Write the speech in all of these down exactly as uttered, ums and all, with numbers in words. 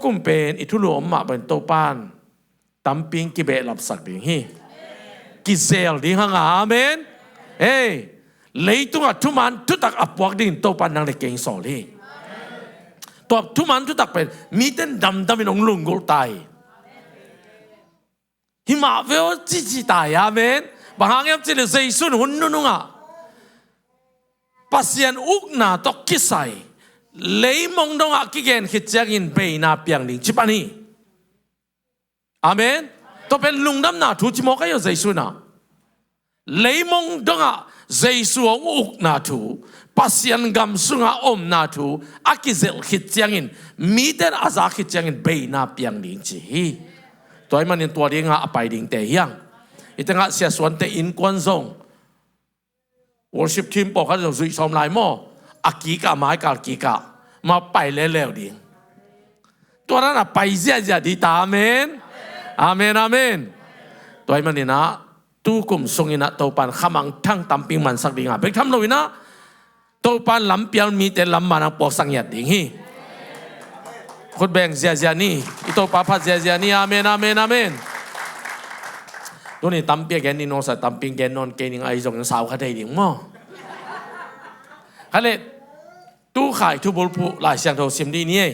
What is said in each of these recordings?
Kum pen i thulu om mah pen Topan tampi in kibehlapsak ding hi. Kizel ding hang a, amen. Ei, leitungah thuman thutak a puak dingin Topan nang le kei hong sawl hi. Tua thuman thutak pen mite in damdamin hong lunggulh ta hi. Himah ve aw cici ta hi, amen. Bang hang hiam cih leh Jesu in hun nunungah Pasian ukna tawh kisai leimong dongah kigen khit ciangin beina piang ding ci pan hi. Amen. Tua pen lungdamna thu ci mawk ahi aw, Jesu in ah. Leimong dongah Jesu hong ukna thu, Pasian gam sungah omna thu a kizelh khit ciangin, mite in a za khit ciangin beina piang ding ci hi. Tua ahih manin tua dingah a pai dingte hi hang. Hih tengah Sia Suante innkuan zong worship team pawlkhat zong zuih sawm lai maw? A kikah, maikal kikah, ma pai leuleu ding. Tua dan a pai ziahziah ding ta, amen. Amen, amen. Tua ahih manin ah tukum sungin ah Topan khamangthang tampi mansak ding a bek tham loin ah Topan lampial mite lamman hong puaksak ngiat ding hi. Khut beng ziahziah ni. I Topa phat ziahziah ni. Amen, amen, amen. Tuni tampi a gen ding nuamsa, tampi gen nawn kei ning, ahi zongin sau kha thei ding maw? Kha leh, tu khai thu bulphuh Lai Siangtho sim dih ni ei.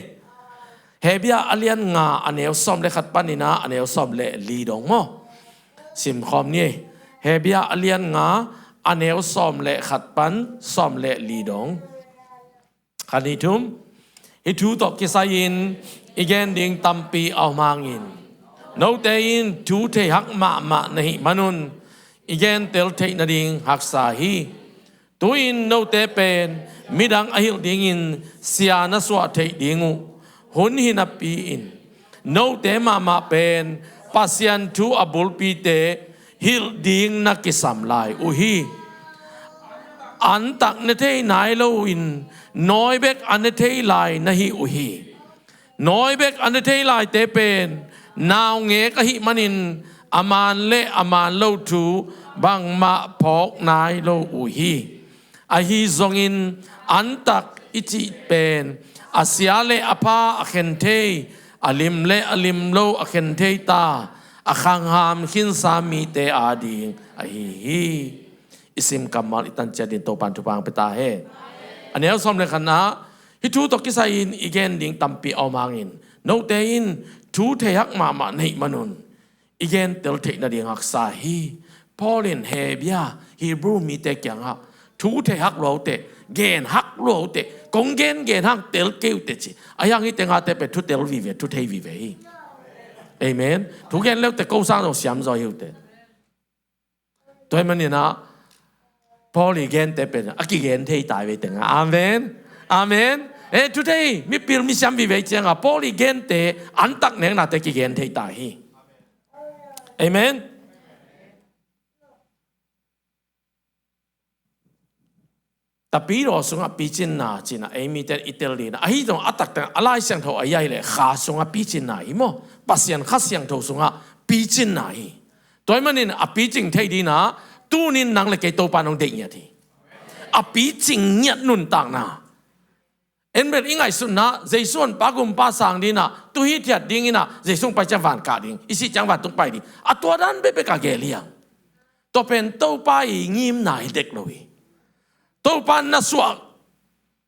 Hebru a lian nga a neu sawm le khat panin ah a neu sawm le li dong maw? Sim khawm ni ei. Hebru a lian nga a neu sawm le khat pan sawm le li dong. Khat, nih, thum. Hih thu tawh kisai-in i gen ding tampi a om hangin, note in thu theihak mahmah na hih manun i gentel theih nading haksa hi. Tu-in note pen midang a hilh dingin sia na suah theih ding uh. Hun hi napi-in note mahmah pen Pasian thu a bulpite hilh ding na kisam lai uh hi. Antak ne thei nai loin nawi bek a ne thei lai na hi uh hi. Nawi bek a ne thei laite pen naungek ahih manin a man le a man lo thu bangmah phawk nai lo uh hi. Ahi zongin antak i cih pen a sia le a pha a khen thei, a lim le a lim lo a khen thei ta, a khangham khinsa mite ading ahi hi. I sim kammal i tan ciat ding Topan thupha hong pia ta hen. A neu sawm le khatna, hih thu tawh kisai-in i gen ding tampi a om hangin, note in thu theihak mahmah na hih manun i gentel theih nading haksa hi. Paul in Hebru, Hebru mite kiangah thu theihak lua uh teh, genhak lua uh teh, kong gen genhak tel kei uh teh ci. Ahi hang hihte ngate pen thu tel vive, thu thei vive hi. Amen. Thu gen le uh teh ko sang zong siam zaw hi uh teh. Tua ahih manin ah Paul i gente pen a kigen thei ta hi ve teng ah. Amen. Amen. Eh, thu thei, mipil misiam vive ciangah Paul i gente antak neknate kigen thei ta hi. Amen. Tapidaw sungah picinna cih in ah ei mite in i tel ding in ah, ahi zong a taktak a Lai Siangtho a yai leh Kha sungah picinna hi maw? Pasian Kha Siangtho sungah picinna hi. Tua ahih manin a picing thei ding in ah tuni-in nang le kei Topa in hong deih ngiat hi. A picing ngiat nuntakna. En bel i ngaihsutna, Jesu honpa gumpa sang ding in ah, tu hithiat ding in ah, Jesu hong pai ciang van kah ding, i sih ciang vantung pai ding. A tua dan bekbek a gel hi hang. Tua pen Topa i ngimna hi dek lo hi. Topa na suak,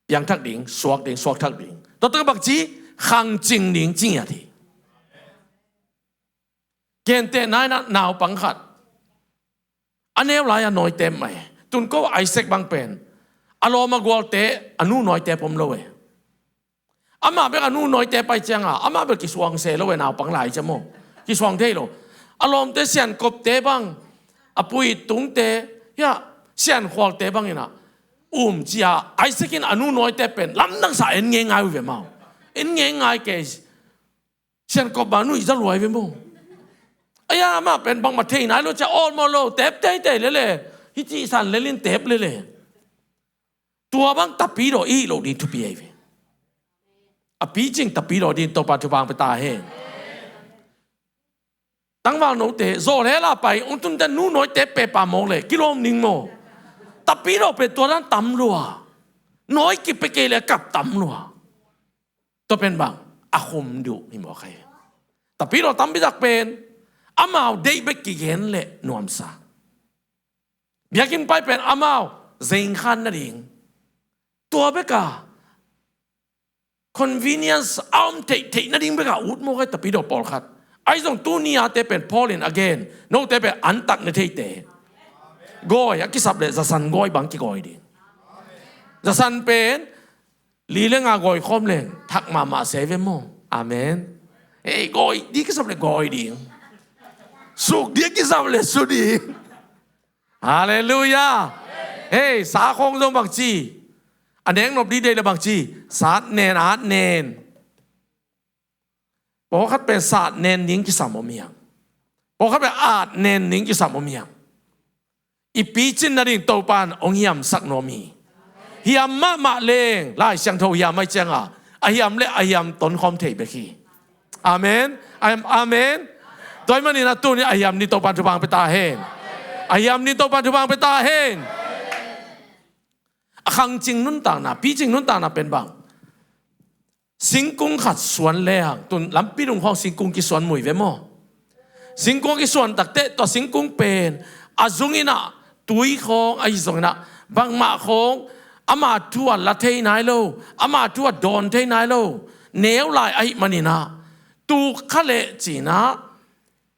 piangthak ding, suak ding, suakthak ding. Tua tak bang ci, khangcing ding ci ngiat hi. Gentehna in ah naupang khat a neu lai-a nawitep mah hi. Tun ko Isaac bang pen a lawm a gualte a nu nawitep om lo e. Amah bek a nu nawitep pai ciangah amah bek kisuang se lo e, naupang lai ciang maw. Kisuang thei lo. A lawmte siankopte bang, a puitungte, hiah siankhualte bang in ah um ci-a Isaac in a nu nawitep pen lamdang sa en ngeingai uh ve maw. En ngeingai kei. Siankop bang nuihza luai ve maw. Ahi a, amah pen bangmah thei nai lo cia awlmawh lo, tep teitei lele. Hih cih san lelin tep lele. Tua bang tapidaw i hih loh ding thupi ahi ve. A picing tapidaw ding Topa thupha hong pia ta hen. Tangvalnote zawlhel a pai hong tunte nu nawitep pepa mawk le kilawm ning maw. Tapidaw pen tua dan tam lua. Nawi kipia kei le kap tam lua. Tua pen bang, a khum duh hi mawk hi. Tapidaw tampi tak pen amau deih bek kigen leh nuamsa. Biakinn pai pen amau zenkhan nading, tua beka convenience a om theihtheih nading beka ut mawk hi tapidaw pawlkhat. Ahi zong tuni ate pen Paul in a gen, note pen antak ne theite. Gawi a kisap leh zasan gawi bang kigawi ding. Zasan pen li le nga gawi khawm leng thak mahmah se ve maw. Amen. Hei, gawi di kisap leh gawi ding. Suk di kisap leh su ding. Halleluiah. Hei, sa khawng zong bangci, a nek nop di deih leh bangci, sat nen, at nen. Pawlkhat pen sat nen ding kisam om hiam? Pawlkhat pen at nen ding kisam om hiam? I picin nading Topan hong hiamsak nuam hi. Hiam mahmah leng Lai Siangtho hiam ahi cianga, a hiam le a hiam tonkhawm thei bek hi. Amen. Am-, amen. Tua ahih manin a tuni a hiam ni Topan thupha pia ta hen. A hiam ni Topan thupha pia ta hen. A khangcing nuntakna, picing nuntakna pen bang? Singkung khat suan leng, tun lampi dung khawng singkung kisuan mu hi ve maw. Singkung kisuan takteh tua singkung pen a zung in ah tui khawng ahi zongin ah bangmah khawng ama thu ah la thei nai lo, ama thu ah dawn thei nai lo, neu lai ahih manin ah tuk kha leh ci-in ah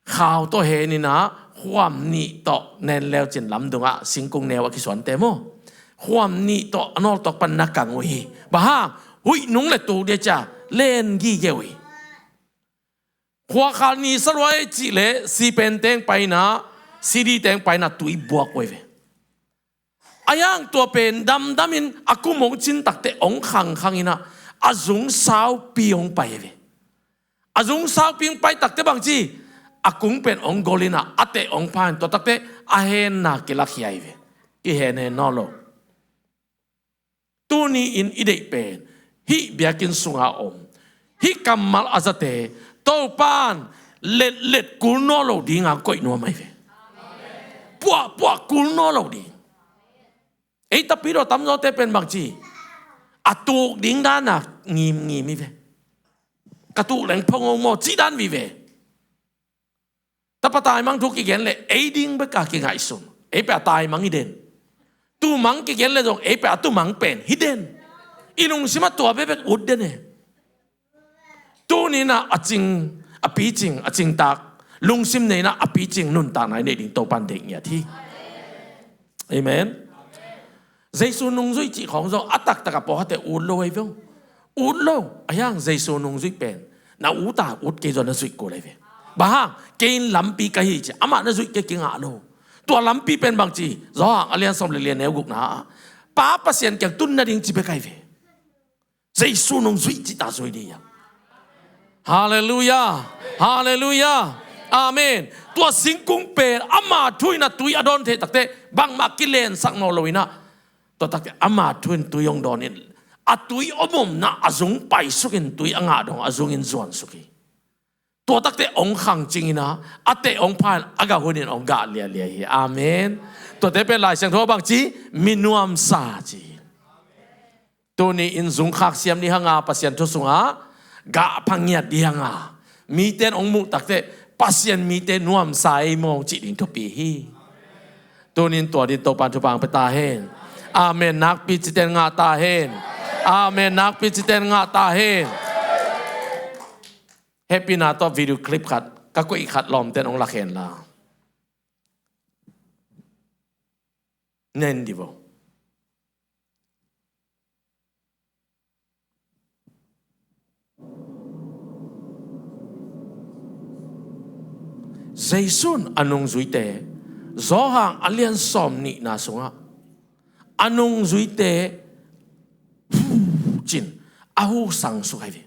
khau tawh hen in ah khuam nih tawh nen leu cin lamdung ah singkung neu a kisuante maw. Khuam nih tawh a nawltawk pan na kang uh hi. Bang hang? Huih nung le tuk dia cia len gige uh hi. Khuakhal ni sa lua ei cih leh sipen teng pai in ah, sidi teng pai in ah tui buak uh hi ve. A hiang tua pen damdamin a kum hong cin takteh hong khangkhang in ah a zung saupi hong pai hi ve. A zung saupi hong pai takteh bangci, a kung pen hong gol in ah a teh hong pha in tua takteh a henna kilakhia hi ve. Kihenhen nawn lo. Tuni in i deih pen hih biakinn sunga om, hih kammal a zate Topan letlet kul nawn lo dinga koih nuam ahi ve. Puahpuah kul nawn lo ding. Ei tapidaw tamzawte pen bangci, a tuk ding dana ngimngim hi ve. Ka tuk leng phongong maw cih dan hi ve. Tapa taimang thu kigen leh ei ding beka kingaihsun. Ei pia taimang hi den. Tumang kigen leh zong ei pia tumang pen hi den. I lungsim ah tua bekbek ut den e. Tuni in ah a cing, a picing, a cingtak lungsim nei in ah a picing nuntakna i neih ding Topan deih ngiat hi. Amen. Jesu nungzuih cih khawng zong a taktak a pawlkhatte ut lo ahi ve. Ut lo. A hiang Jesu nungzuih pen na ut a ut kei zong na zuih kul ahi ve. Bang hang? Kei in lampi ka hi ci, amah na zuih kei kingah lo. Tua lampi pen bangci, Johan a lian sawm le li a neu gukna ah Pa Pasian kiang tun nading ci bek ahi ve. Jesu nungzuih cihta zui dih hiam? Halleluiah. Halleluiah. Amen. Tua singkung pen ama thu in a tui a dawn theih takteh bangmah kilensak nawn lo in ah, tua takteh ama thu in tui hong dawn in a tui om omna a zung paisukin tui a ngah dong a zungin zuansuk hi. Tua takteh hong khangcing in ah a teh hong pha in a gah hunin hong gah lialia hi. Amen. Tuate pen Lai Siangtho bangci, mi nuamsa ci. Tuni in zungkhak siam dih hanga Pasian thu sungah gah pha ngiat dih hanga mite in hong muh takteh Pasian mite nuamsa ei maw cih ding thupi hi. Tuni in tua ding Topan thupha hong pia ta hen. Amen. Nakpi citen ngah ta hen. Amen. Nakpi citen ngah ta hen. Hehpihna tawh video clip khat ka koih khat lawmte in hong lak hen la. Nen dih vo. Jesu in a nungzuite, Johan a lian sawm nihna sungah a nungzuite hu cin a hu sang suk ahi ve.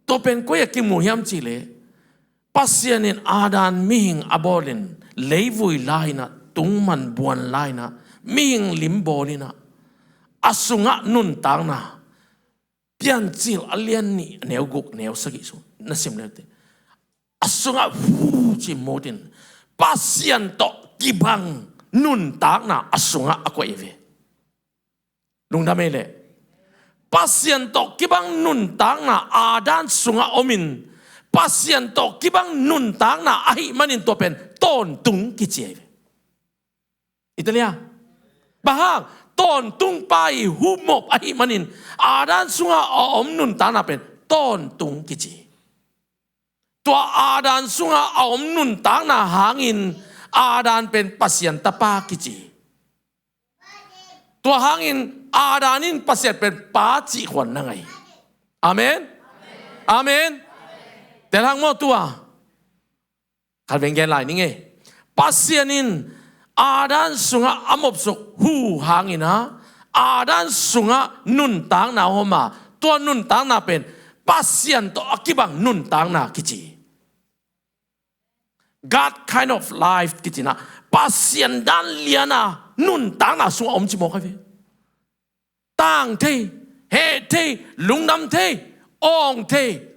Tua pen koi a kimu hiam cih leh, Pasian in Adam mihing a bawlin leivui lai-in ah, tungman buan lai-in ah, mihing lim bawlin ah, a sungah nuntakna, Piancil a lian nih a neu guk neu sagih sung na sim leuteh, a sungah hu ci mutin Pasian tawh kibang nuntakna a sungah a koih ve. Lungdam ei leh. Pasian tawh kibang nuntakna Adam sungah omin, Pasian tawh kibang nuntakna ahih manin tua pen tawntung kici ahi ve. I tel hia? Bang hang? Tawntung pa i humop ahih manin Adam sungah a om nuntakna pen tawntung kici. Tua Adam sungah a om nuntakna hangin Adam pen Pasian tapa kici. Tua hangin Adam in Pasian pen pa cih khuan na ngei. Amen. Amen. Tel hang maw tua. Khat veng gen lai ning e. Pasian in Adam sungah a mopsuk hu hangin a, Adam sungah nuntakna om a, tua nuntakna pen Pasian tawh a kibang nuntakna kici. God kind of life kici na, Pasian dan lian a nuntakna sungah om ci mawk ahi ve. Tang thei, heh thei, lungdam thei, awng thei.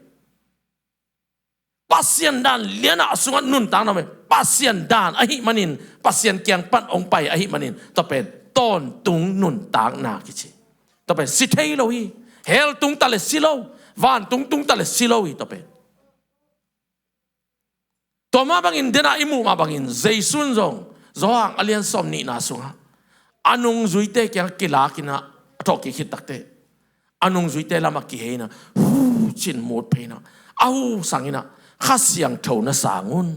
Pasian dan lian a sungah nuntakna om e. Pasian dan ahih manin Pasian kiang pan hong pai ahih manin tua pen tawntung nuntakna kici. Tua pen si thei lo hi. Hell tung ta le si lo, vantung tung ta le si lo hi tua pen. Tua mah bangin dena i muh mah bangin Jesu in zong Johan a lian sawm nihna sungah a nungzuite kiang kilakin a, a thawhkik khit takteh a nungzuite lamah kiheina, hu cin mut pheina, a hu sangin a, Kha Siangtho na sang un.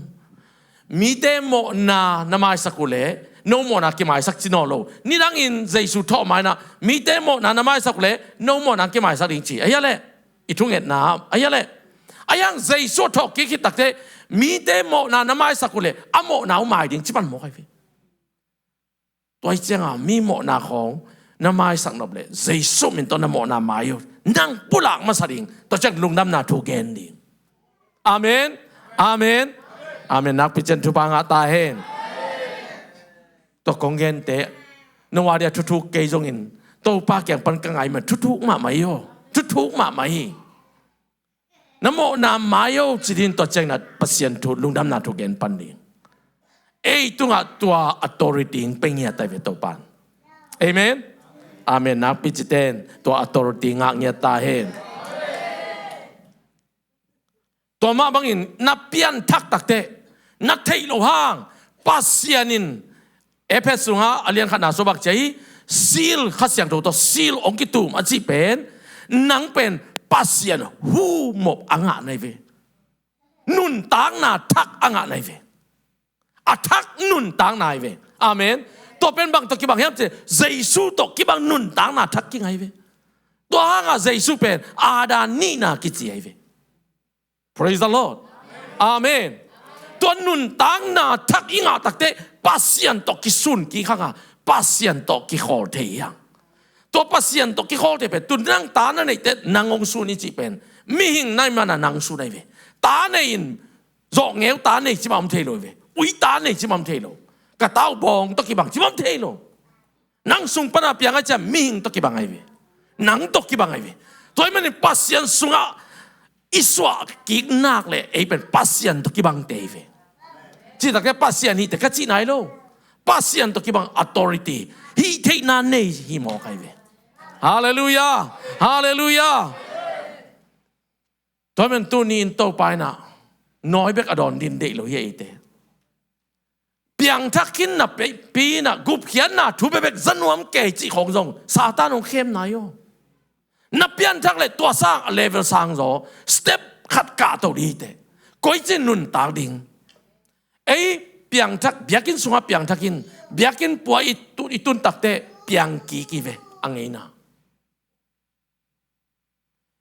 Mite mawhna na maisak uh leh no mawhna kimaisak ci nawn lo. Nidangin Jesu thawh maina, mite mawhna na maisak uh leh no mawhna kimaisak ding ci. Ahi a leh i thungetna ahi a leh. Ahi hang Jesu a thawhkik khit takteh mite mawhna na maisak uh leh a mawhna uh mai ding ci pan mawk ahi ve. Tua hi cianga mi mawhna khawng na maisak nop leh Jesu min tawh na mawhna mai uh. Nang pulak masa ding. Tua ciang lungdamna thu gen ding. Amen. Amen. Amen. Nakpi ciang thupha ngah ta hen. Tua kong gente na wa dia thuthuk kei zongin Topa kiang pan ka ngai man thuthuk mahmah hi aw. Thuthuk mahmah hi. Na mawhna mai aw ci ding tua ciangin a Pasian thu lungdamna thu gen pan ding. Ei tungah tua authority hong pia ngiat ahi ve Topan. Amen. Amen. Nakpi citen tua authority ngah ngiat ta hen. Tua mah bangin na pianthak takteh na theih loh hang Pasian in Efesa sungah a lian khatna sungah bang ci a hi, seal, Kha Siangtho tawh seal hong kitum a cih pen nang pen Pasian humop a ngah na hi ve. Nuntakna thak a ngah na hi ve. A thak nuntakna hi ve. Amen. Tua pen bang tawh kibang hiam cih leh Jesu tawh kibang nuntakna thak kingah hi ve. Tua hangah Jesu pen Adam nihna kici ahi ve. Praise the Lord. Amen. Tua nuntakna thak i ngah takteh Pasian tawh kisun kik hang a, Pasian tawh kikhawl thei hi hang. Tua Pasian tawh kikhawl thei pen tu nang ta na neihte nang hong sun i cih pen mihing na hih mana nang sun ahi ve. Ta nei in zawhngeu ta nei ci mah om thei lo hi ve. Ui ta nei ci mah om thei lo. Ka ta uh bawng tawh kibang ci mah om thei lo. Nang sung pana piang a ciang mihing tawh kibang ahi ve. Nang tawh kibang ahi ve. Tua ahih manin Pasian sungah i suah kik nak leh ei pen Pasian tawh kibangte ahi ve. Cih takteh Pasian hihte ka cih nai lo. Pasian tawh kibang authority hih theihna nei hi mawk ahi ve. Halleluiah. Halleluiah. Tua ahih manin tuni in Topa in a nawi bek a dawn ding deih lo hi eite. Piangthak khin napi in a gupkhiatna thu bekbek za nuam kei cih khawng zong Satan hong khem nai aw. Na pianthak leh tua sang a level sang zaw step khat kahto ding hi teh. Koici nuntak ding. Ei piangthak, biakinn sungah piangthak in, biakinn pua i tu-, i tun takteh piang kik hi ve a ngeina.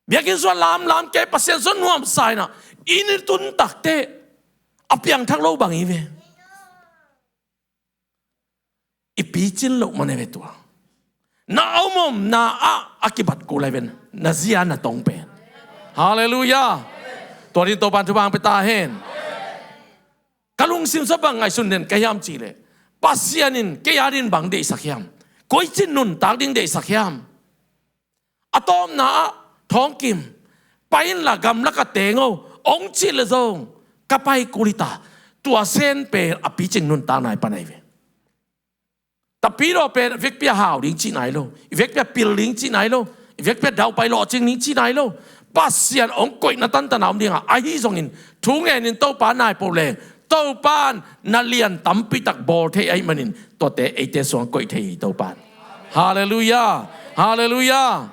Biakinn sungah lamlam kei, Pasian sungah nuamsa in a inn i tun takteh a piangthak lo bang hi ve. I picin loh man hi ve tua. Na a om omna ah a kibat kul ahi ve na zi a na tong pen. Halleluiah. Tua ding Topan thupha hong pia ta hen. Ka lungsim sung bang ngaihsun den ka hiam cih leh Pasian in kei a ding bang deihsak hiam? Koici nuntak ding deihsak hiam? A tawpna ah Thawngkim, pai inla gamlak ah teng o hong cih leh zong ka pai kul hi ta. Tua sen pen a picing nuntakna i pan ahi ve. Tapidaw pen vekpi a hau ding cih nai lo, i vekpi a pil ding cih nai lo, vekpi-a daupai lawhcing ning ci nai lo. Pasian hong koihna tantan a om ding a, ahi zongin thu ngenin Topa nai poh leng Topa in na lian tampi tak bawl thei ahih manin tuate eite sungah koih thei hi Topa in. Halleluiah. Halleluiah.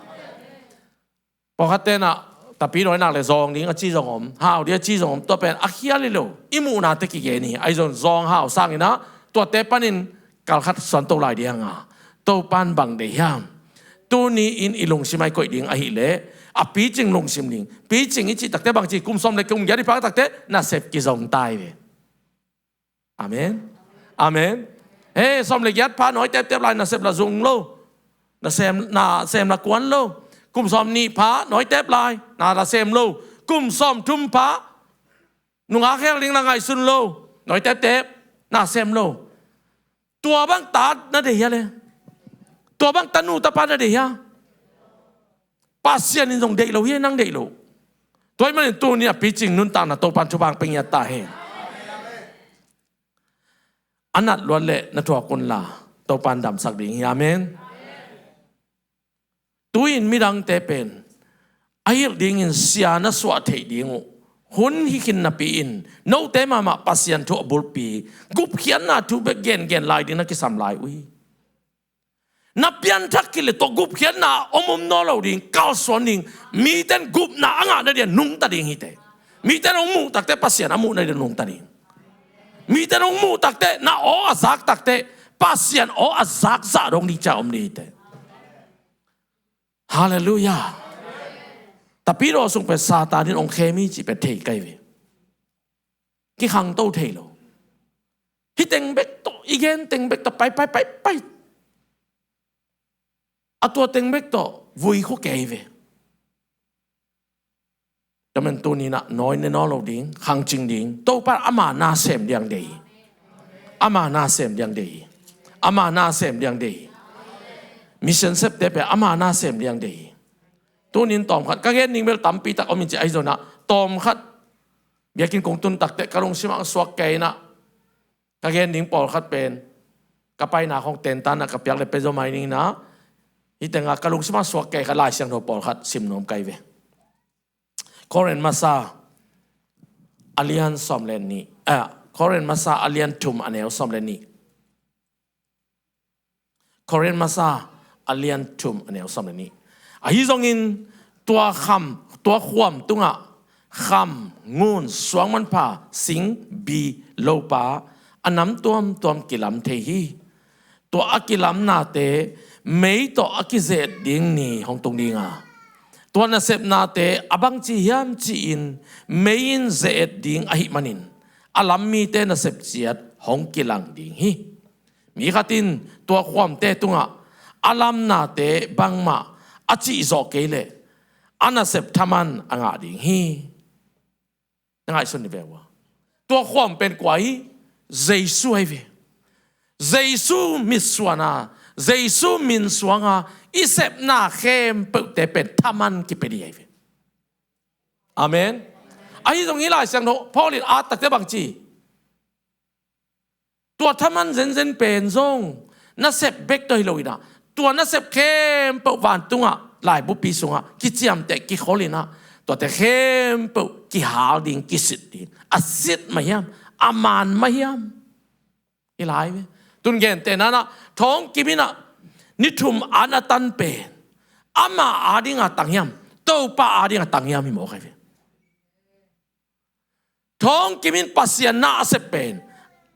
Pawlkhat tenah tapidawi nak le zawng ding a ci zong om, hau ding a ci zong om, tua pen a khial hi lo, i muhnate kigen hi. Ahi zong zawng hau sanginah tuate panin kalkhat suanto lai ding a, Topa in bang deih hiam? Tuni in i lungsim a i koih ding ahileh a picing lungsim ding. Picing i cih takte bangci, kum sawm le kum giat i phak takte nasep kizong tai ve. Amen. Amen. He, sawm le giat pha nawi teptep lai, nasep la zung lo. Nasem, nasem la kuan lo. Kum sawm nih pha nawi tep lai, na la sem lo. Kum sawm thum pha nungak khel ding la ngaihsun lo. Nawi teptep, na sem lo. Tua bang ta na deih hia le? Tua bang tanu tapa na deih hia? Pasian in zong deih lo hi, nang deih lo. Tua ahih manin tuni a picing nuntakna Topa in thupha pia ngiat ta hen. A nat luat leh na thuak un la, Topa in damsak ding hi. Amen. Tu-in midangte pen a hilh dingin sia na suah theih ding uh hun hi khin napi-in note mahmah Pasian thu a bulpi gupkhiatna thu bek gengen lai ding na kisam lai uh hi. Na pianthak khit leh tua gupkhiatna om om nawn lo ding, kalsuan ding. Mite in gupna a ngah nading a nungta ding hi teh. Mite in hong muh takteh Pasian a muh nading a nungta ding. Mite in hong muh takteh, na aw a zak takteh Pasian aw a zakzah dong ding ciang om ding hi teh. Halleluiah. Tapidaw sung pen Satan in hong khem hi cih pen thei kei ve. Kikhangto thei lo. Hih teng bek tawh, i gen teng bek tawh pai, pai, pai, pai. A tua teng bek tawh vui khua kei ve. Tua manin tuni-in ah nawi ne nawn lo ding, khangcing ding. Topa in ama na sem ding deih hi. Ama na sem ding deih hi. Ama na sem ding deih hi. Mission septe pen ama na sem ding deih hi. Tuni-in tawmkhat ka gen ding bel tampi tak om in ci, ahi zongin ah tawmkhat biakinn kong tun takteh ka lungsim ah suak kei in ah, ka gen ding pawlkhat pen ka paina khawng tentan ah ka piak leh pia zaw mai ning in ah, hih teng ah ka lungsim ah suak kei kha Lai Siangtho pawlkhat sim nuam ka hi ve. Korin Masa a lian sawm le nih, ah, Korin Masa a lian thum a neu sawm le nih. Korin Masa a lian thum a neu sawm le nih. Ahi zongin tua kham, tua khuam tungah kham, ngun, suang manpha, sing, bi, lopa a nam tuamtuam kilam thei hi. Tua a kilamnate mei tawh a kizeh-et ding ni hong tung ding a, tua nasepnate a bangci hiam ci-in mei in zeh-et ding ahih manin a lam mite nasep ciat hong kilang ding hi. Mi khat in tua khuamte tungah a lamnate bangmah a cihzawh kei leh a nasep thaman a ngah ding hi. Na ngaihsun ni ve ua. Tua khuam pen kua hi? Jesu ahi ve. Jesu mitsuan a, Jesu min suang a, i sepna khempeuhte pen thaman kipia ding ahi ve. Amen. Ahi zongin Lai Siangtho Paul in a takte bangci, tua thaman zenzen pen zong nasep bek tawh hi lo in ah, tua nasep khempeuh vantungah laibupi sungah kiciamteh kikhol in ah, tuate khempeuh kihal ding, kisit ding. A sit mah hiam, a man mah hiam? Hi lai ve. Tun gentehna-in ah, Thawng Kim in ah ni thum an a tan pen ama ading a tang hiam, Topa ading a tang hiam hi mawk ahi ve. Thawng Kim in Pasian na a sep pen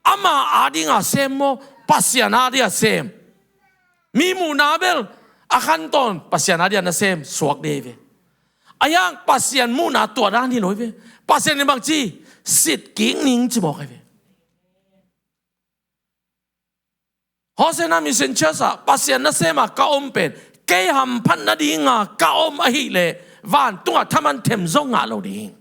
ama ading a sem maw, Pasian ading a sem? Mi muhna bel a khantawn Pasian ading a na sem suak ding hi ve. Ahi hang Pasian muhna tua dan hi lo hi ve. Pasian in bangci, sit kik ning ci mawk ahi ve. Hosanna Mission Church ah Pasian nasem a ka om pen, kei hamphat nading a ka om ahih leh vantungah thaman them zong ngah lo ding.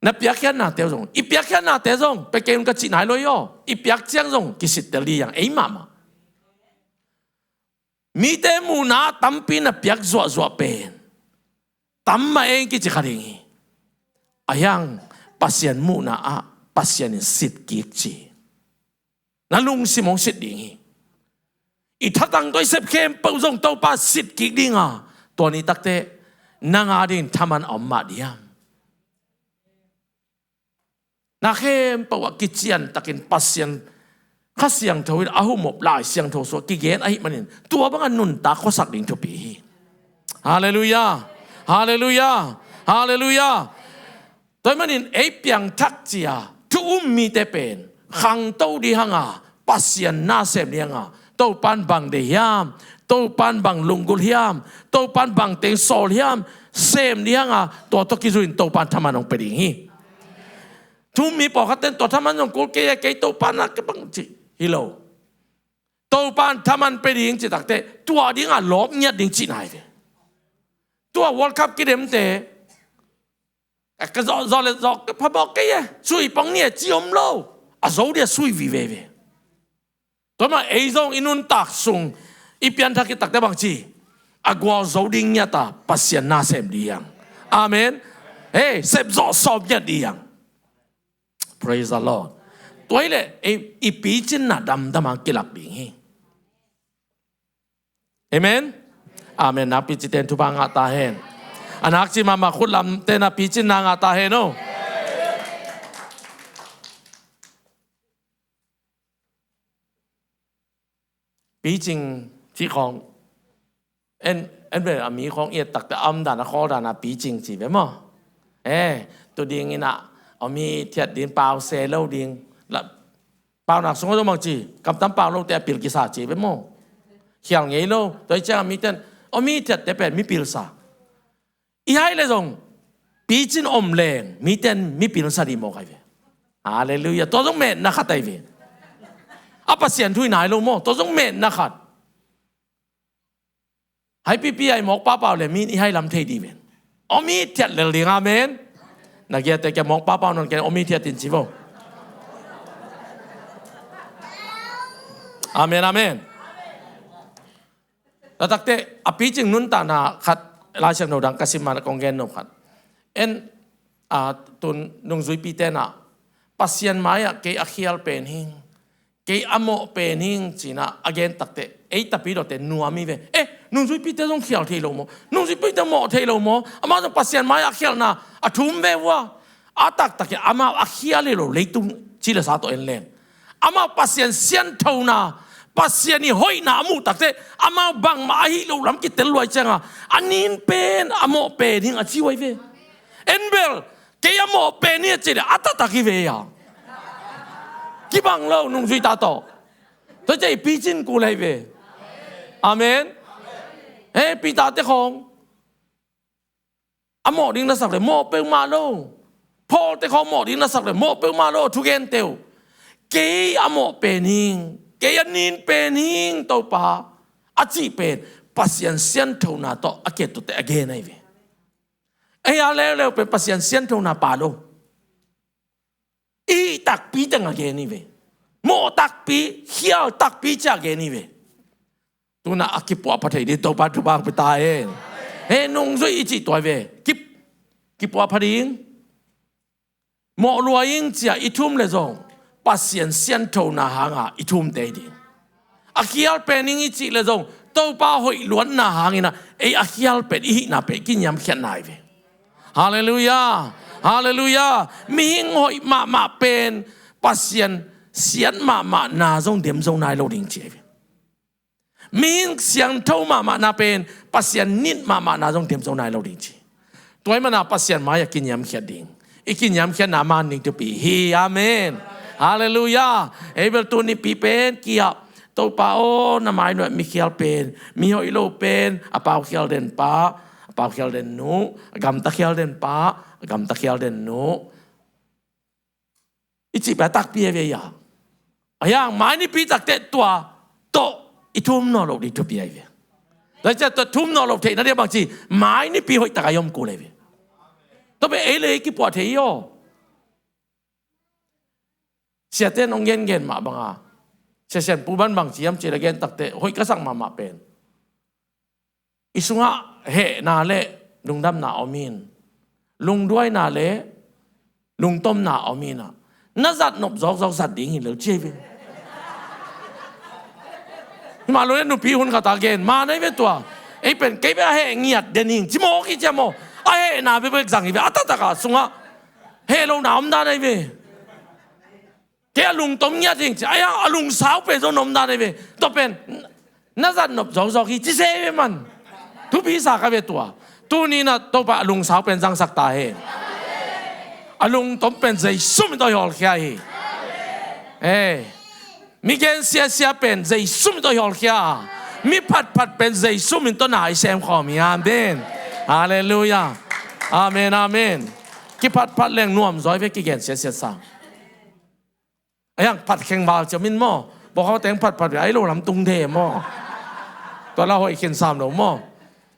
Na piakkhiatnate uh zong, i piakkhiatnate zong, pia kei un ka cih nai lo hi aw, i piak ciang zong kisittel ding hi hang, ei mahmah. Mite muhna tampi na piak zuahzuah pen tam mah ei kici kha ding hi. Ahi hang Pasian muhna ah Pasian in sit kik ci. Na lungsim hong sit ding hi. i thatang tawh i sep khempeuh zong Topa sit kik ding a, tua ni takteh nang a dingin thaman a om mah diam? Na khempeuh ah kiciantakin Pasian Kha Siangtho in a humop Lai Siangtho sungah kigen ahih manin tua banga nuntak khuasak ding thupi hi. Halleluiah. Halleluiah. Halleluiah. Tua ahih manin ei piangthak cia thu um mite pen khangto ding hanga, Pasian na sem ding hanga, Topan bang deih hiam, Topan bang lunggulh hiam, Topan bang teng sawl hiam, sem ding hanga, tua tawh kizuin Topan thaman hong pia ding hi. Thu um mi pawlkhat ten tua thaman zong kul kei a, kei Topan na ka bang ci hi lo. Topan thaman pia ding ci takteh tua dinga lawp ngiat ding cihna hi ve. Tua World Cup kidemte, "Ka zawh zawh le zawh ka phamawh kei e, sui pong ni e," ci om lo. A zo dia sui vive ve. Tua mah ei zong i nuntak sung i pianthak khit takteh bang ci? A gualzo ding ngiat a, Pasian na sem ding hi hang. Amen. Hei, sepzawh sawm ngiat ding hi hang. Praise the Lord. Tua hileh i, i picinna damdam a kilak ding hi. Amen. Amen. Nakpi cite in thupha ngah ta hen. A nakci mahmah khutlamte na picinna ngah ta hen o. Picing cih khawng en, en ve, a mi khawng i et takteh a omdan a khawldan a picing ci ve maw? Eh, tu dingin ah om hithiat ding, pau se lo ding. Paunak sungah zong bang ci, kamtam pau lote a pil kisa ci ve maw? Khial ngei lo. Tua hi ciangah mite in om hithiatte pen mipilsa. I hai le zong picin om leng mite in mipilsa ding mawk ahi ve. Halleluiah. Tua zong metna khat ahi ve. A Pasian thu hi nai lo maw, tua zong metna khat. Hai pipi a i mawk papau le mi in i hai lam thei ding ve. Om hithiat lel ding, amen. Na giate kia mawk papau nawn ken om hithiat in ci vo. Amen, amen. Tua takteh a picing nuntakna khat Lai Siangtho dang ka sim ma-in kong gen nop khat. En, a, tun nungzuipite in ah Pasian mai-ah kei a khial pen hing, kei a mawh pen hing ci-in ah a gen takteh ei tapidawte nuam hi ve. Eh, nungzuipite zong khial thei lo maw? Nungzuipite mawh thei lo maw? Amah zong Pasian mai-ah khialhna a thum ve uh a, a taktak in amau a khial hi lo leitung ci le sa tawh en leng, amau Pasian sianthona, Pasian i hoihna a muh takteh amau bangmah ahi lo lam kitel luai ciangah a nin pen, a mawh pen hing a ci uh ahi ve. En bel, kei a mawh pen hi a cih leh a taktak hi ve a. Kibang lo nungzuite tawh. Tua ciang i picin kul ahi ve. Amen. He, Peter-te khawng a mawh ding na sak leh mawh peuhmah lo. Paul-te khawng mawh ding na sak leh mawh peuhmah lo, thugente uh. Kei a mawh pen hing, kei a nin pen hing Topa a cih pen Pasian sianthona tawh a kiat tuate a gen ahi ve. Ei a leuleu pen Pasian sianthona pha lo. I hih takpi teng a gen hi ve. Mawh takpi, khial takpi ci-a gen hi ve. Tu-in ah a kipuahpha thei ding Topa thupha hong pia ta hen. He, nungzui i cih tua hi ve. Kip, kipuahpha ding. Mawh lua ing ci-a i thum leh zong Pasian sianthona hanga i thumte hi ding. A khial pen ing i cih leh zong Topa hoih luatna hangin ah ei a khial pen i hihna pen i kiniamkhiatna hi ve. Halleluiah. Halleluiah. Mihing hoih mahmah pen Pasian siat mahmahna zong dem zo nai lo ding ci hi ve. Mihing siangtho mahmahna pen Pasian nit mahmahna zong dem zo nai lo ding ci. Tua ahih manin Pasian mai-ah kiniamkhiat ding, i kiniamkhiatna man ding thupi hi. Amen. Halleluiah. Ei bel tu nipi pen kiah, Topa aw, na mai nuai mi khial pen, mi hoih lo pen, a pau khial den pa, a pau khial den nu, a gamta khial den pa, a gamta khial den nu i cih pen a takpi ahi ve a. A hiang mai nipi takteh tua tawh i thum nawn loh ding thupi ahi ve. Tua ciang tua thum nawn loh theihna ding bang ci, mai nipi hoih tak a i om kul ahi ve. Tua pen ei le ei kipuah thei hi aw. Siate in hong gengen mah banga, Sia Sian Pu Ban bang ci hiam cih leh gen takteh hoih ka sak mahmah pen i sungah hehna le lungdamna om in, lungduaina le lungtomna om in ah, na zat nop zawkzawk zat ding hi lo ci hi ve. Himah lo le nupi hun khat a gen ma na hi ve tua. Ei pen kei bek a heh ngiat den hing ci mawk hi cia maw. A hehna bekbek zang hi ve, a taktak a sungah heh lohna omdan ahi ve. Kei a lungtom ngiat hing ci, a lungsau pen zong na omdan ahi ve. Tua pen na zat nop zawkzawk hi ci se ve man. Thupi sa ka ve tua. Tuni-in ah Topa a lungsau pen zangsak ta hen. A lungtom pen Jesu min tawh i hawlkhia hi. Eh, mi gen siasia pen Jesu min tawh i hawlkhia a, mi phatphat pen Jesu min tawh na i semkhawm hi. Amen. Halleluiah. Amen, amen. Kiphatphat leng nuam zaw hi ve, kigen siasia sang. A hiang phat kheng val ciam in maw. Bawkhau teng phatphat ve, a hi lo lam tung de maw. Tua la hoih khin sam lo maw.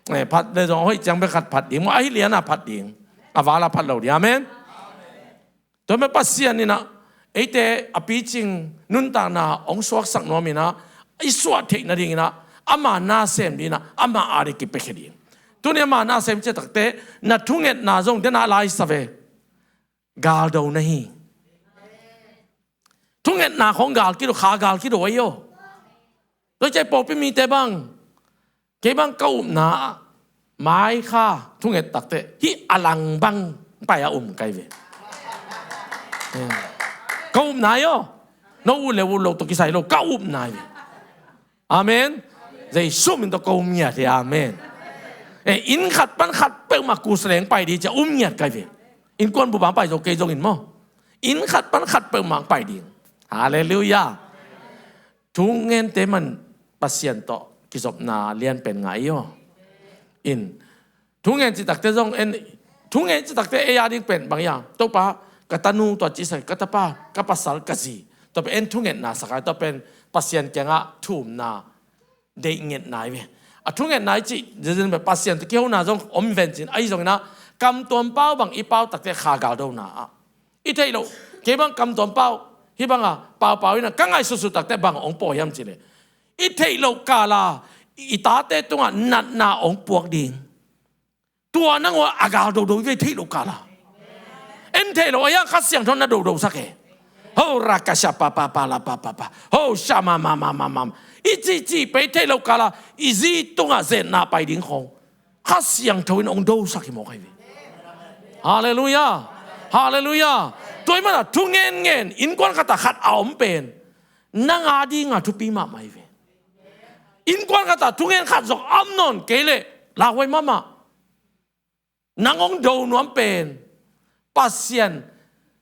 Eh, phat le zong hoih ciang bek khat phat ding maw. A hi lian a phat ding, a val a phat lo ding. Amen. Tua mah Pasian in ah eite a picing nuntakna hong suaksak nuam in ah, i suah theih nading in ah, ama nasem ding in ah, ama a ding kipiakhia ding. Tuni ama nasem ciang takte na thungetna zong den a lai sa ve. Galdo na hi. Thungetna khong gal kido, kha gal kido ahi aw. Tua ciang pawlpi mite bang, kei bang ka upna ah mai kha thunget takte hih a lang bang pai a um ka hi ve. Eh. Ka upna ahi aw. No ut le ut lo tawh kisai lo, ka upna ahi ve. Amen. Jesu min tawh ka um ngiat hi. Amen. Eh, inn khat pan khat peuhmah kusa leng pai ding cia um ngiat ka hi ve. Innkuan bup a pai zo kei zongin maw. Inn khat pan khat peuhmah pai ding. Halleluiah. Thungente man Pasian tawh kizopna lianpen ngah hi aw. In thungen citakte zong en, thungen citakte ei a ding pen bang hiam? Topa, ka tanu tua ci sak, ka tapa, ka pasal, ka zi. Tua pen en thungetna sak a, tua pen Pasian kiangah thumna, deih ngetna hi ve. A thungetna i cih, zizin pen Pasian tawh kihona zong om ven cin, ahi zongin ah, kam tuam pau bang i pau takte kha galdona ah. I theih loh, kei bang kam tuam pau, hih banga paupau in ah ka ngaihsutsut takte bang hong pua hiam cih leh, i theih loh kala i tate tungah natna hong puak ding. Tua nangawn a gal dodo i ve, theih loh kala. En theih loh a hiang Kha Siangtho na dodo sak e. Ho rakasha pa pa pa la pa pa pa. Ho sha ma ma ma ma ma. I cihcih pei theih loh kala i zi tungah zetna pai ding khong Kha Siangtho in hong dosak hi mawk ahi ve. Halleluiah. Halleluiah. Tua ahih manin ah thungen ngen innkuan khatah khat a om pen nang a dingah thupi mahmah hi ve. Innkuan khatah thungen khat zong a om nawn kei leh lauhuai mahmah. Nang hong do nuam pen Pasian,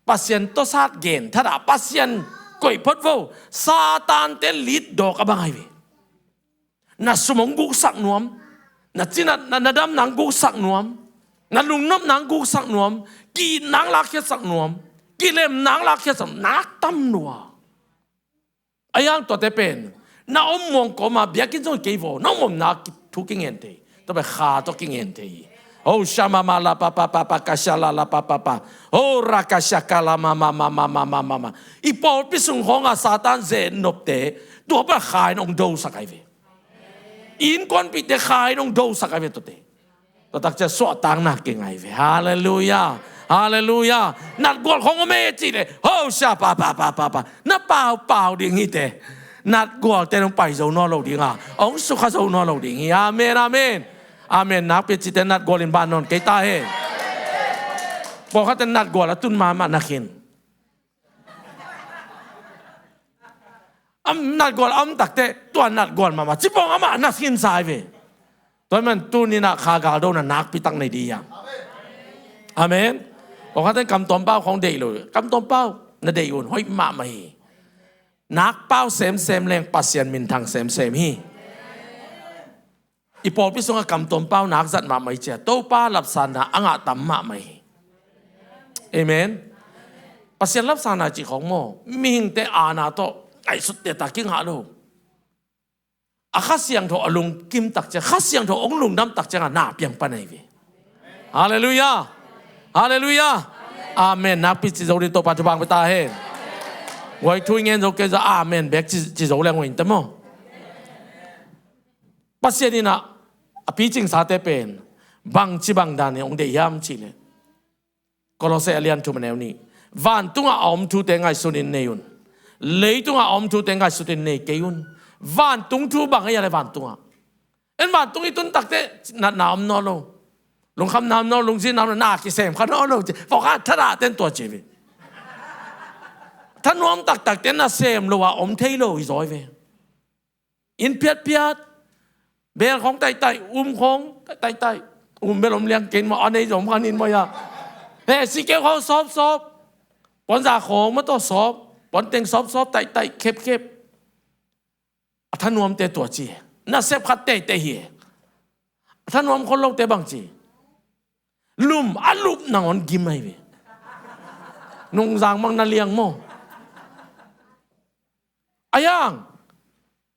Pasian tawh sat gen thadah, Pasian koih phot vo, Satan te lit dawk a bang ahi ve. Na sum hong guksak nuam, na cinat, na, na damna hong guksak nuam, na lungnopna hong guksak nuam, ki-itna hong lakkhiatsak nuam, kilemna hong lakkhiatsak nuam, nak tam lua. A hiang tuate pen na om muang kawma biakinn zong kei vaw, na om omna thu kingen thei. Tua pen kha tawh kingen thei. Ho sha ma ma la pa pa pa pa ka sha la la pa pa pa. Ho ra ka sha ka la ma ma ma. I pawlpi sung khawngah Satan zetnopte tua pen kha in hong dosak ahi ve. Innkuanpihte kha in hong dosak ahi ve tuate. Tua takcia suahtakna kingai ve. Halleluiah. Halleluiah. Natgual khong om e cih leh, ho sha pa pa pa pa pa, na paupau ding hi te. Natgualte nong pai zo nawn lo ding a, hong sukha zo nawn lo ding hi. Amen, amen. Amen. Nakpi cite natgual in ban nawn kei ta hen. Pawlkhatte natgual a tun mahmah na khin. Am natgual a om takte tua natgual mahmah cipawng amah na khinsa ahi ve. Tua ahih manin tuni-in ah kha galdona nakpitak nei ding hiam? Amen. Pawlkhatte kam tuam pau khong deih lo, kam tuam pau na deih un, hoih mahmah hi. Nak pau semsem leng Pasian minthang semsem hi. I pawlpi sungah kam tuam pau nak zat mahmah hi cia, Topa lapsanna a ngah tam mahmah hi. Amen. Pasian lapsanna cih khong maw, mihingte aana tawh ngaihsut teta kingah lo. A Kha Siangtho a lungkim takciang, Kha Siangtho hong lungdam takciangah na piang pan ahi ve. Halleluiah. Halleluiah. Amen. Nakpi ci zo ding, Topa thupha hong pia ta hen. Guai thu i ngen zo kei zah amen bek ci, ci zo leng uh in ta maw. Pasian in ah a picingsate pen bangci bangdan in hong deih hiam cih leh, Kolose a lian thum a neu nih, vantungah a om thute ngaihsutin nei un. Leitungah a om thute ngaihsutin nei kei un. Vantung thu bang a hia le vantungah. En vantung i tun takte natna om nawn lo. Lungkhamna om nawn lo, lungzinna om nawn lo, na kisem kha nawn lo ci. Pawlkhat thadah ten tua ci ve. Thanuam taktak ten na sem lo a om thei lo hi zaw ve. Inn phiatphiat, bel khawng taihtaih, um khawng taihtaih, um bel om liang kei maw, a nei zong khan in maw ya. He, sikeu khawng sawpsawp, puanza khawng maw tawh sawp, puanteng sawpsawp, taihtaih, khepkhep. A thanuamte tua ci. Nasep khat teitei hi. A thanuam khol lote bang ci. Lum a lup nangawn gim ahi ve. Nungzang mang na liang maw. A hiang,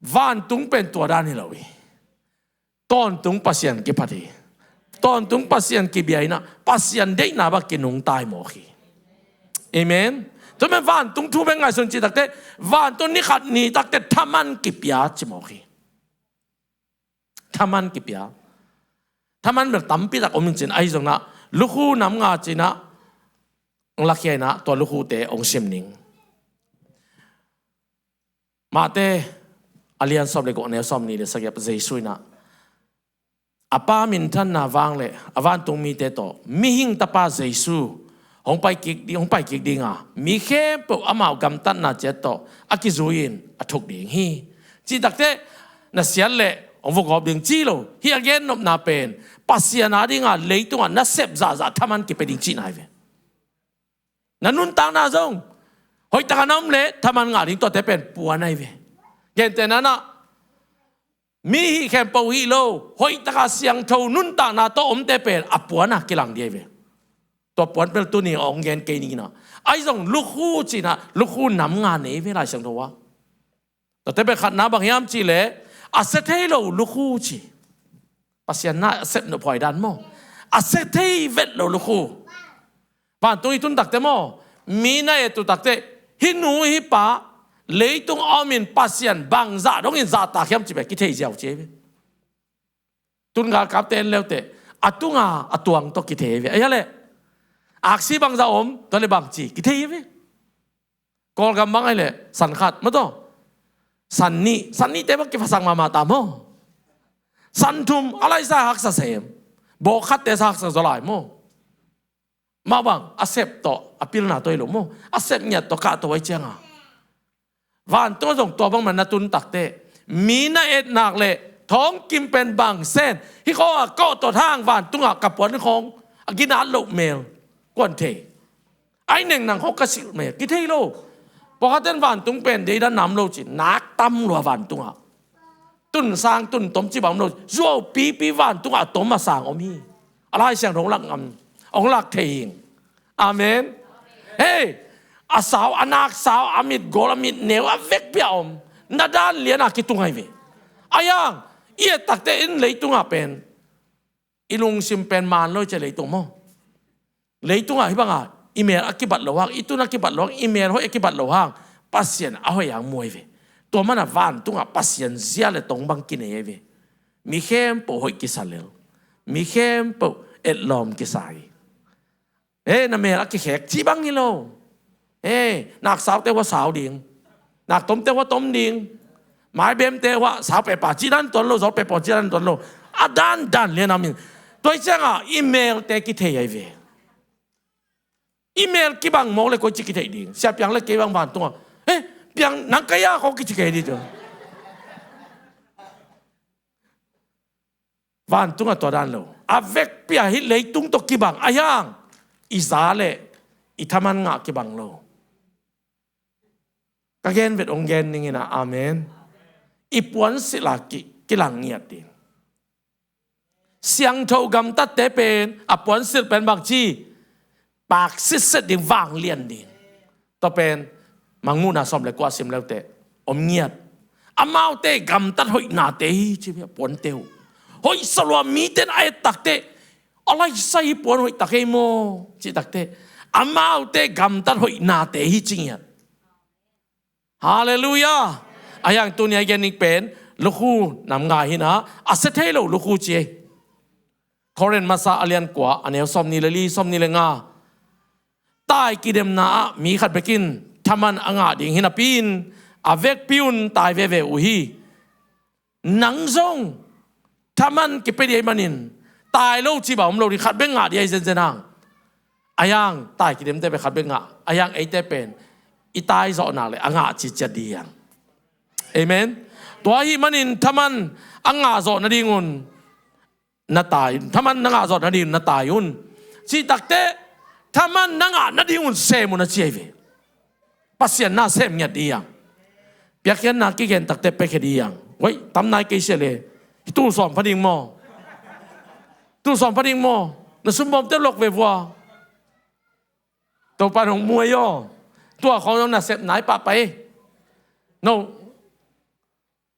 vantung pen tua dan hi lo hi. Tawntung Pasian kiphat hi. Tawntung Pasian kibia hi na, Pasian deihna bang kinungta hi mawk hi. Amen. Tua pen vantung thu bek ngaihsun cih takte, vantung ni khat ni takte thaman kipia ci mawk hi. Thaman kipia. Thaman bel tampi tak om in cin, ahi zong na, lukhu nam nga ci na, lakhia na, tua lukhute ong sim ning. Mate, a lian sawm le guk, a neu sawm nih le sagih ah Jesu in ah, a Pa minthanna vang le a vantung mite tawh, mihing tapa Jesu hong pai kik ding, hong pai kik ding a, mi khempeuh amau gamtatna ciat tawh a kizui in a thuk ding hi, cih takte, na siat le hong vugawp ding ci lo. Hih a gennopna pen Pasian a ding a, leitung a nasep zahzah thaman kipia ding cihna hi ve. Na nuntakna zong hoih taka na om le thaman ngah ding, tuate pen puan ahi ve. Gentehna in ah, mi hih khempeuh hih lo, hoih taka siangtho nuntakna tawh omte pen a puan a kilang ding ahi ve. Tua puan pen tuni ong gen kei ning in ah, ahi zong lukhu ci in ah, lukhu nam nga nei ve Lai Siangtho ah. Tuate pen khatna bang hiam cih le, a sia thei lo lukhu ci. Pasian na a sep nophuai dan maw. A sia thei vet lo lukhu. Vantung i tun takte maw, mi na et uh takte, hih nu hih pa, leitung a om in Pasian bangzah dongin zahtak hiam cih pen kithei ziau ci hi ve. Tun galkapte en leuteh, a tunga a tuang tawh kithei hi ve. A hia le, aksi bangzah om, tua le bangci kithei hi ve. Kawlgam bang ahih leh san khat maw tawh, san nih, san nihte bang kiphasak mahmah ta maw. San thum a laisa haksa sem, bawk khatte sa haksa zaw lai maw. Mah bang a sep tawh, a pilna tawh hi lo maw, a sep ngiat tawh kahto ahi cianga, vantung ah zong tua bangmah na tun takte, mi na et nak le thawngkim pen bang sen, hih khawng a kawh tawh thang vantung ah ka puan khawng a ginat loh mel kuan thei. Ai neng nang khawng ka silh mel kithei lo. Pawlkhat ten vantung pen deidan nam lo ci, nak tam lua vantung ah. Tun sang tun tom ci bang om lo, zuau pipi vantung ah a tom a sang om hi. A Lai Siangtho hong lak ngam, hong lak thei hi. Amen. Hei, a sau, a nak sau, a mit gol, a mit neu, a vekpi a om, na dan lian a kitung ahi ve. A hiang, i et takte in leitung ah pen i lungsim pen man lo i ci a leitung maw. Leitung ah hih bang a i mel a kibat loh hang, i tun a kibat loh hang, i mel hoih a kibat loh hang, Pasian a hoih hang mu ahi ve. Tua man a vantung ah Pasian zia le tong bang kinei ahi ve. Mi khempeuh hoih kisa lel, mi khempeuh etlawm kisa hi. He, na mel a kikhek ci bang hi lo. He, nak saute hua sau ding, nak tomte hua tom ding, mai bemte hua sau pepa ci dan tuan lo, zawl pepa ci dan tuan lo. A dan dan lian a om in, tua hi cianga i melte kithei ahi ve. I mel kibang mawk le koici kithei ding? Sia Piang le kei bang vantung ah, he, Piang nang kai a, kong kici kei ding tua. Vantung ah tua dan lo. A vekpi a hih leitung tawh kibang a hiang, i za le i thaman ngah kibang lo. Ka gen vet ong gen ning in ah, amen. I puansilh a ki, kilang ngiat ding. Siangtho gamtatte pen a puansilh pen bangci, pak sitset ding, vanglian ding. Tua pen Mangmuhna sawm le kua sim leuteh om ngiat. Amaute gamtat hoihnate hi ci, a puante uh. Hoih sa lua, mite in a et takte, a laisa hih puan hoih tak hi maw cih takte, amaute gamtat hoihnate hi ci ngiat. Halleluiah. A hiang tuni a i gen ning pen lukhu nam nga hi in ah, a sia thei lo lukhu ci hi. Korin masa a lian kua, a neu sawmnih le li, sawmnih le nga. Tai kidemna ah mi khat bek in thaman a ngah ding hi napi in, a vekpi un tai veve uh hi. Nang zong thaman kipia ding ahih manin tai lo cih bang om lo ding, khat bek ngah ding ahi zenzen hang. Ahi hang tai kidemte pen khat bek ngah, ahi hang eite pen i tai zawh nak leh a ngah citciat ding hi hang. Amen. Tua ahih manin thaman a ngah zawh nadingun na tai un. Thaman na ngah zawh nadingun na tai un. Cih takteh thaman na ngah nadingun sem un a ci ahi ve. Pasian na sem ngiat ding hi hang. Piakkhiatna kigen takteh piakkhiat ding hi hang. Wai, tam nai kei sia le. Hih tul sawm pha ding maw? Tul sawm pha ding maw? Na sumbawmte lok ve vua. Topa'n hong mu ei aw. Tua khawng zong na sep nai pahpah ei. No.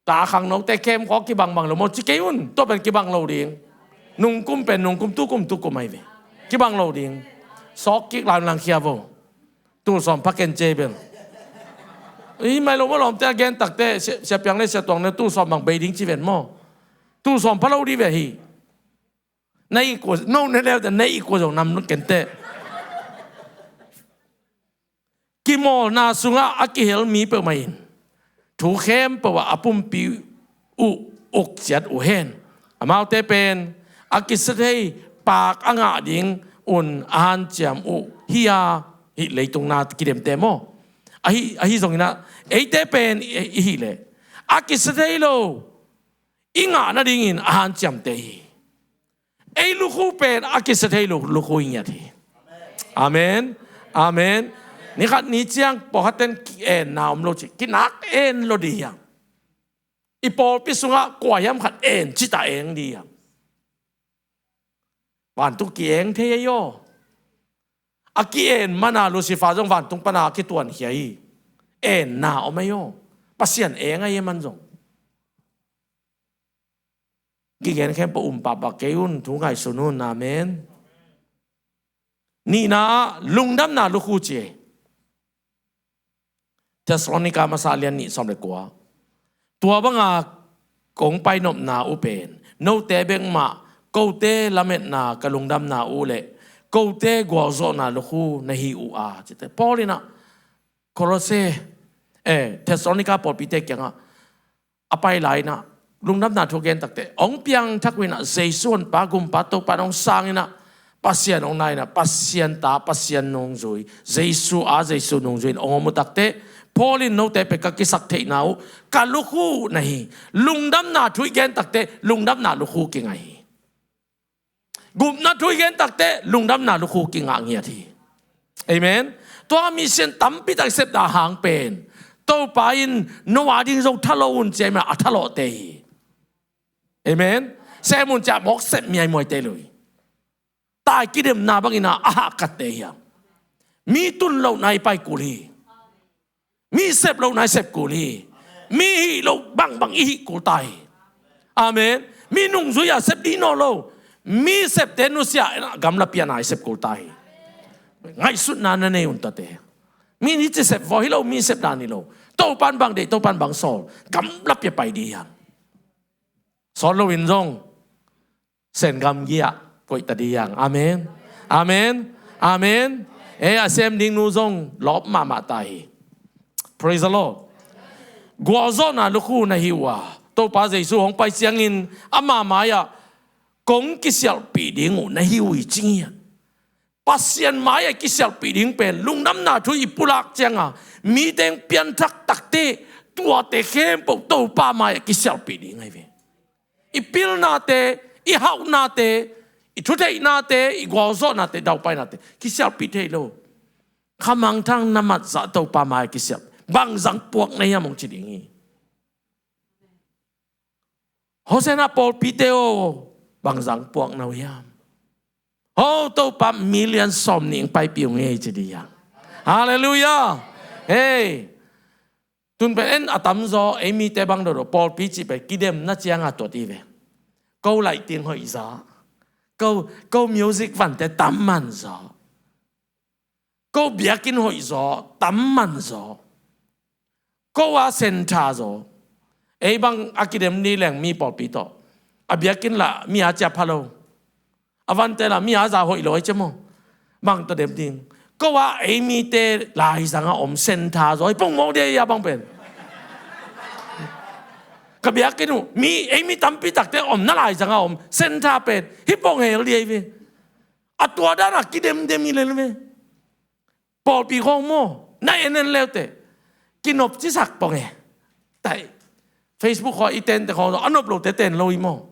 Ta khangnote camp khawng kibangbang lo maw, ci kei un. Tua pen kibang lo ding. Nungkum pen nungkum, tukum tukum ahi ve. Kibang lo ding. Sawk kik lai un langkhia vo. Tul sawm pha ken ci ei bel. Ei, mai lo maw, lawmte a gen takteh Sia, Sia Piang le Sia Tuang le tul sawm bang bei ding ci ven maw. Tul sawm pha lo ding ve hi. Na it kua, no ne leuteh na it kua zong nam ken teh. Kimawlna sungah a kihel mi peuhmah in thu khempeuh ah a pumpi uh uk ciat uh hen. Amaute pen a kisia thei pak a ngah ding un a hanciam uh hi a, hih leitung na kidemte maw? Ahi, ahi zongin ah eite pen i, i hih leh a kisia thei lo i ngah nadingin a hanciamte hi. Ei lukhu pen a kisia thei lo lukhu i ngiat hi. Amen. Amen. Ni khat ni ciang pawlkhatte'n ki-enna om lo ci, kinak en lo ding hi hang. I pawlpi sungah kua hiam khat en cita eng ding hi hang. Vantung ki-eng thei ei aw. A ki-en mana Lucifer zong vantung pana a kituankhia hi. Enna om ei aw. Pasian eng ei, aman zong. Kigen khempeuh um pahpah kei un, thu ngaihsun un. Amen. Nihna ah lungdamna lukhu ci ei. Thessalonika masa lian nih sawm le kua. Tua banga kong painopna uh pen note bek mah kote lametna ka lungdamna uh le kote gualzawhna lukhu na hi uh a, cite Paul in ah Kolose, eh, Thessalonika pawlpite kiangah a pai lai-in ah lungdamna thu gen takteh hong piangthak uh in ah, Jesu Honpa, Gumpa, Topa in hong sang in ah, Pasian hong na in ah, Pasian ta, Pasian nungzui, Jesu a, Jesu nungzui in hong om uh takteh, Paul in note pen ka kisaktheihna uh ka lukhu na hi. Lungdamna thu i gen takteh lungdamna lukhu kinga hi. Gupna thu i gen takteh lungdamna lukhu kingah ngiat hi. Amen. Tua mission tampi tak i sepna hang pen Topa in no a ding zong thalo un ci a, a thalawhte hi. Amen. Sem un ci a mawk sep miaimuaite lui. Tai kidemna bangin a hahkatte hi a, mi tun lohna i pai kul hi. Mi sep lohna i sep kul hi. Mi hih loh bangbang i hih kul ta hi. Amen. Mi nungzui a sep dih nawn lo. Mi septe nusia a gamlapi a na i sep kul ta hi. Ngaihsutna na nei un tate. Mi ni ci sep vaw hi lo, mi sep dan hi lo. Topan bang deih, Topan bang sawl, gamlapi a pai dih hiam? Sawl loin zong Sen gamgi ah koih ta dih hiam? Amen. Amen. Amen. Eh, a sem ding nu zong lawp mahmah ta hi. Praise the Lord. Gualzawhna lukhu na hi uh a, Topa Jesu hong pai ciangin ama mai-ah kong kisialhpih ding uh na hi uh hi cing hi a. Pasian mai-ah kisialhpih ding pen lungdamna thu i pulak cianga mite hong pianthak takte, tuate khempeuh Topa mai-ah kisialhpih ding ahi ve. I pilnate, i hauhnate, i thutheihnate, i gualzawhnate, daupainate kisialhpih thei lo. Kha mangthang na matzah Topa mai-ah kisialh, bangzang puak na hiam hong ci ding hi. Hosanna pawlpite aw, bangzang puak na uh hiam? Ho, Topa million sawm nih hong paipih ung ei ci dih hiam? Halleluiah. Hei. Tun pen en a tamzaw, ei mite bang dawdawh pawlpi cih pen kidemna cianga tuat hi ve. Ko laihting hoihzaw, ko, ko music vante tam manzaw, ko biakinn hoihzaw tam manzaw, ko a centre zaw. Ei bang a kidem ni leng mi pawlpi tawh a biakinn lah mi a cia pha lo. A vante lah mi a za hoih lo ai cia maw? Bang tawh dem ding? Ko a ei mite laizang a om centre zaw i pongmawk dih a bang pen. Ka biakinn uh mi, ei mi tampi takte om na laizang a om, center pen hih pong hel ding hi ve. A tua dan a kidemdem hi lel ve. Pawlpi khawng maw, na en en leuteh kinopci sak pong e. Taih Facebook khawng i tente khawng a nop lote ten lo hi maw.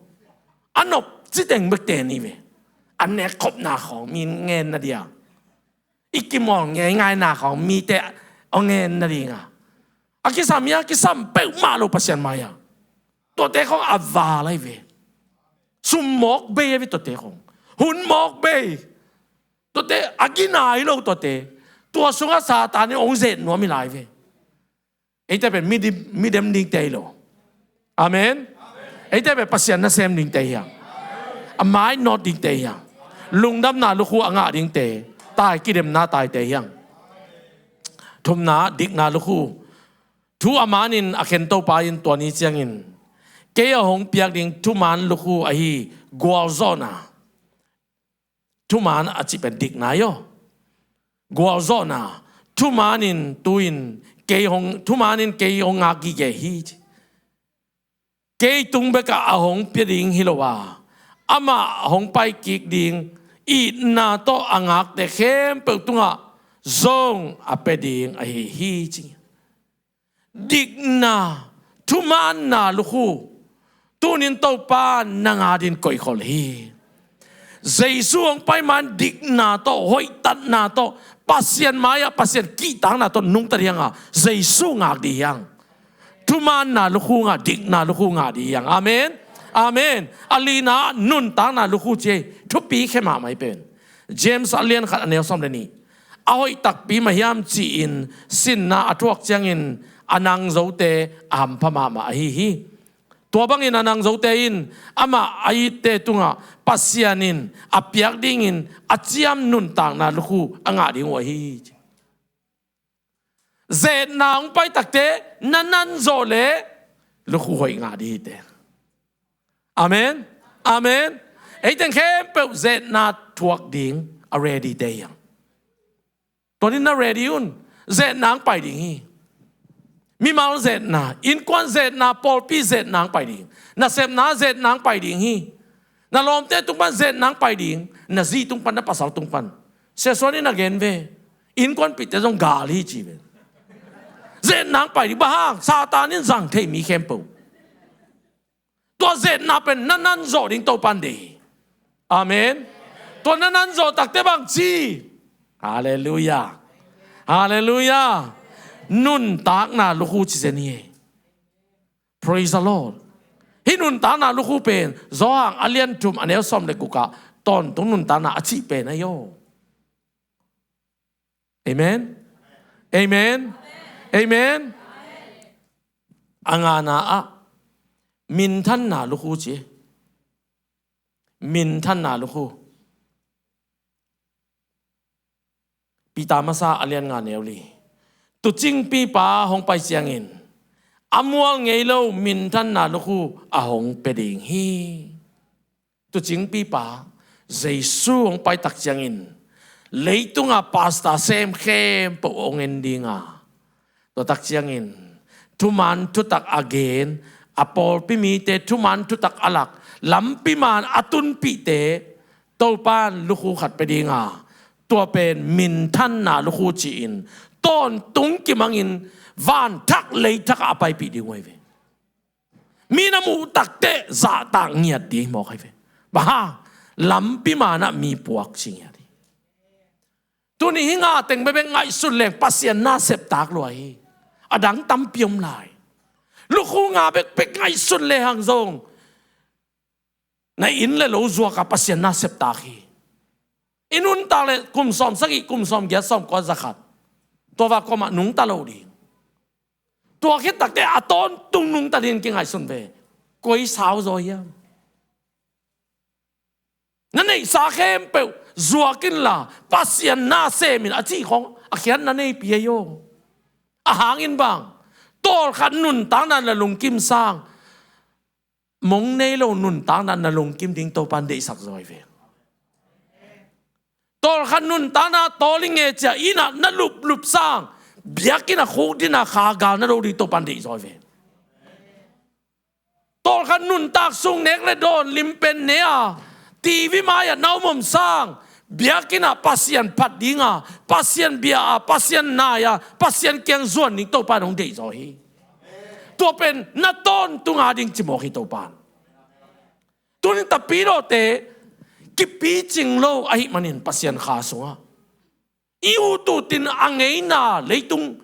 A nopci teng bek ten hi ve. A nekkhopna khawng mi ngen nading a, i kimawl ngeingaina khawng mite a ngen nading a, a kisam hi a, kisam peuhmah lo Pasian mai-ah. Tuate khawng a val ahi ve. Sum mawk bei ahi ve tuate khawng. Hun mawk bei. Tuate a gina hi lo tuate. Tua sungah Satan in hong zet nuam hi lai ve. Eite pen mi dim, mi dem dingte hi lo. Amen. Eite pen Pasian nasem dingte hi hang. A mainawt dingte hi hang. Lungdamna lukhu a ngah dingte, tai kidemna taite hi hang. Thumna, dikna lukhu. Thu a manin a khen Topa in tua ni ciangin kei a hong piak ding thuman lukhu ahi gualzawhna. Thuman a cih pen dikna hi aw. Gualzawhna. Thuman in tu-in kei hong, thuman in kei hong ngak gige hi. Kei tung bekah a hong pia ding hi lo a, amah hong paikik ding itna tawh a ngakte khempeuh tungah zong a pia ding ahi hi, ci. Dikna, thumaanna lukhu tunin Topa na nga dingin koihkhol hi. Jesu hong pai man dikna tawh, hoihtatna tawh, Pasian mai-ah Pasian kihtakna tawh nungta ding hi hang a, Jesu ngak ding hi hang. Thumaanna lukhu ngah, dikna lukhu ngah ding hi hang. Amen. Amen. A lina nuntakna lukhu ci hi. Thupi khe mahmah hi pen. James a lian khat a neu sawm le nih. A hoih takpi mah hiam ci-in sinna a thuak ciangin a nangzote a hampha mahmah ahi hi. Tua bangin a nangzote in amah a itte tungah Pasian in a piak dingin a ciam nuntakna lukhu a ngah ding uh ahi hi. Zetna hong pai takte na nanzawh leh lukhu hoih ngah ding hi te. Amen. Amen. Ei teng khempeuh zetna thuak ding a ready te hi hang. Tua ni na ready un. Zetna hong pai ding hi. Mimal zetna, innkuan zetna, pawlpi zetna hong pai ding. Nasepna zetna hong pai ding hi. Na lawmte tung pan zetna hong pai ding. Na zi tung pan, na pasal tung pan. Sia Suan in a gen ve. Innkuanpihte zong gal hi ci ve. Zetna hong pai ding. Bang hang? Satan in zang thei mi khempeuh. Tua zetna pen na nanzawh ding Topa in deih hi. Amen. Tua na nanzawh takte bang ci? Halleluiah. Halleluiah. Nuntakna lukhu ci zen hi. Praise the Lord. Hih nuntakna lukhu pen Johan a lian thum a neu sawm le gukah tawntung nuntakna a cih pen ahi hi. Amen. Amen. Amen. A ngana ah minthanna lukhu ci. Minthanna lukhu. Peter masa a lian nga neu li. Tuucingpipa hong pai ciangin a mual ngei lo minthanna lukhu a hong pia ding hi. Tuucingpipa Jesu hong pai tak ciangin leitunga pastor sem khempeuh hong en ding a, tua tak ciangin thuman thutak a gen, a pawlpi mite thuman thutak a lak, lampi man a tunpihte Topa in lukhu khat pia ding a, tua pen minthanna lukhu ci-in tawntung kimangin vanthak leithak ah a paipih ding uh ahi ve. Mi na muh takteh zahtak ngiat ding mawk ahi ve. Bang hang? Lampi man ah mi puak ci ngiat hi. Tuni hih nga teng bekbek ngaihsun leng Pasian na septak lua hi. A dang tampi om lai. Lukhu nga bekbek ngaihsun lehang zong na inn le lo zuak a Pasian na septak hi. I nuntak le kum sawm sagih, kum sawm giat, sawm kua, za khat, tua va kuamah nungta lo ding. Tua khit takteh a tawntung nungta dingin kingaihsun ve. Koi sau zaw hiam? Na neihsa khempeuh zuak inla Pasian na sem in a cih khawng a khiat na neipi ahi aw. A hangin bang? Tawlkhat nuntakna na lungkim sang mong nei lo nuntakna na lungkim ding Topa in deihsak zaw hi ve. Tawlkhat nuntakna tawl i nge cia inn ah na luplup sang biakinn a khukdin a kha gal na do ding Topa in deih zaw hi ve. Tawlkhat nuntak sung nek le dawn limpen ne a, TV mai-ah na om om sang, biakinn ah Pasian phat ding a, Pasian bia a, Pasian nai a, Pasian kiang zuan ding Topa in hong deihzaw hi. Tua pen na tawntung a ding ci mawk hi Topa in. Tunin tapidawte kipicing lo ahih manin Pasian kha sungah i ut utin a ngeina leitung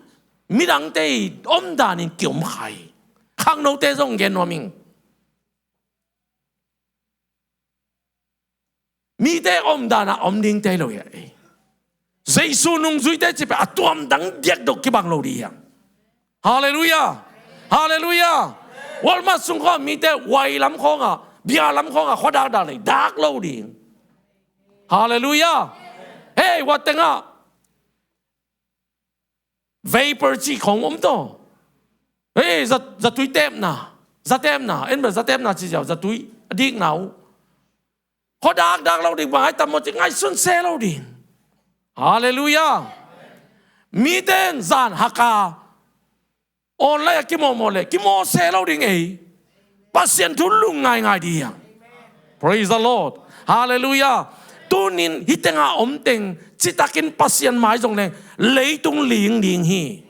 midangte i omdan in kiom kha hi. Khangnote zong gen nuam ing. Mite omdan a om ding tei lo hi a, ei. Jesu nungzuite ci pah a tuamdang diakdok kibang lo ding hi hang. Halleluiah. Halleluiah. Walmart sung khawng mite wai lam khawngah, bia lam khawngah khuadak dak lei dak lo ding. Halleluiah. Hei, ua tengah vapor cih khawng om tawh. Hei, za, zatui tepna, zatepna, en bel zatepna ci ziau, zatui a dikna uh. Khuadak dak lo ding bang ai tam maw ci ngaihsun se lo ding. Halleluiah. Mite in zan haka online a kimawhmawh le kimawh se lo ding ei. Pasian thu lungngai ngai ding hi hang. Praise the Lord. Halleluiah. Tunin hih tengah om teng citakin Pasian mai zong leng leitung ling ding hi.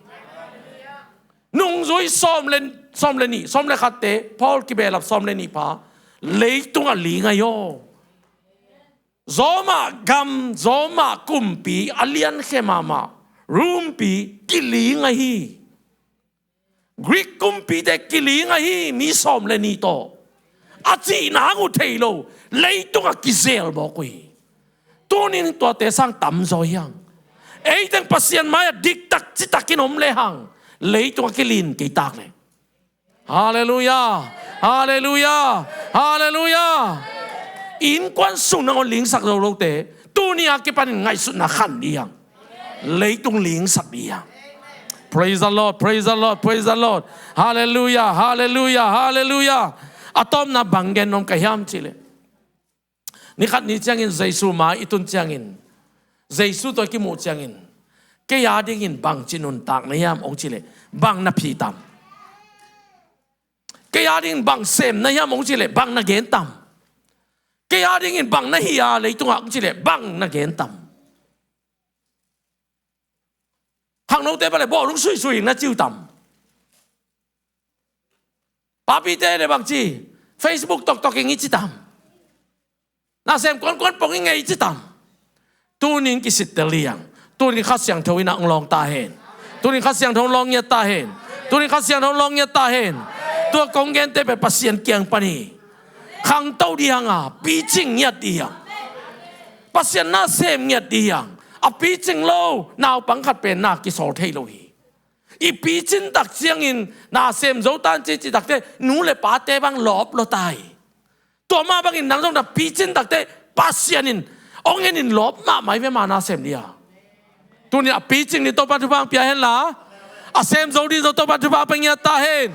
Nungzui sawm le, sawm le nih, sawm le khatte Paul kibehlap sawm le nih pa leitungah ling ahi aw. Roma gam, Roma kumpi a liankhe mahmah Rome-pi kiling ahi. Greek kumpite kiling ahi, mi sawm le nih tawh. A cihna hang uh thei lo, leitungah kizel mawk uh hi. Tunin tuate sang tamzaw hi hang. Eiteng Pasian mai-ah diktak citakin om le hang leitungah kilin kei tak le. Halleluiah. Halleluiah. Halleluiah. Innkuan sung nangawn lingsak zo lote tuni a kipanin ngaihsutna khan ding hi hang. Leitung lingsak ding hi hang. Praise the Lord. Praise the Lord. Praise the Lord. Halleluiah. Halleluiah. Halleluiah. A tawpna bang gen nuam ka hiam cihleh, nikhat ni ciangin Jesu mai i tun ciangin, Jesu tawh i kimuh ciangin, kei a dingin bangci nuntak na hiam hong cihleh, bang na phi tam? Kei a dingin bang sem na hiam hong cihleh, bang na gen tam? Kei a dingin bang na hi a leitungah hong cihleh, bang na gen tam? Khangnote bale bawlung suisui na ci uh tam? Papite le bangci Facebook toktok ing i ci tam? Nasem kuankuan pong i ngei i ci tam? Tunin kisittel hi hang. Tunin Kha Siangtho in ah hong lawng ta hen. Tunin Kha Siangtho hong lawng ngiat ta hen. Tunin Kha Siangtho hong lawng ngiat ta hen. Tua kong gente pen Pasian kiang pan hi. Khangto ding hi hang a, picing ngiat ding hi hang. Pasian na sem ngiat ding hi hang. A picing lo naupang khat pen na kisawl thei lo hi. I picin tak ciangin na sem zo tan ci, ci takte nu le pate bang lawp lo ta hi. Tua mah bangin nang zong na picin takte Pasian in hong en in lawp mahmah hi ve, ma na sem ding a. Tunin a picing ding Topa thupha hong pia hen la, a sem zo ding zong Topa thupha hong pia ngiat ta hen.